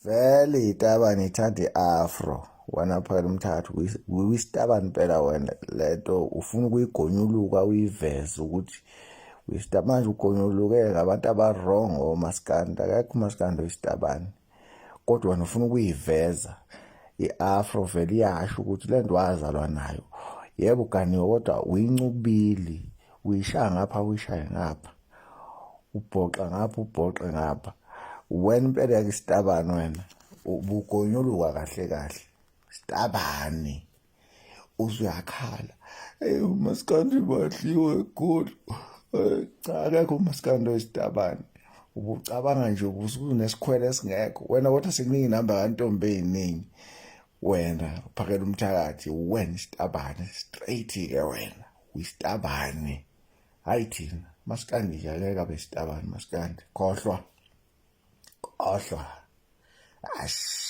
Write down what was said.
Vele itabane ithanda i-afro wena phela umthathu uyisitabane impela wena lento ufuna ukuyigonyuluka uyiveze ukuthi manje ugonyuluke ngabantu aba-wrong omaskandi akekho umaskandi oyisitabane kodwa wena ufuna ukuyiveza i-afro vele iyasho ukuthi le nto wazalwa nayo yebo uganiwe kodwa uyincubili uyishaya ngapha uyishaye ngapha ubhoxa ngapha ubhoxe ngapha wena impela yake isitabane wena ubugonyuluka kahle kahle sitabane uzuyakhala hey umaskandi badliwe khulu eh, cha akekho umaskandi oyisitabane ubucabanga nje ubusunesikhwele esingekho wena kodwa sekuningi inamba kantombi eyiningi wena uphakela umthakathi wena isitabane straight ke wena uyisitabane hayi thina maskandi nje akeke abe isitabane maskandi khohlwa khohlwa ash.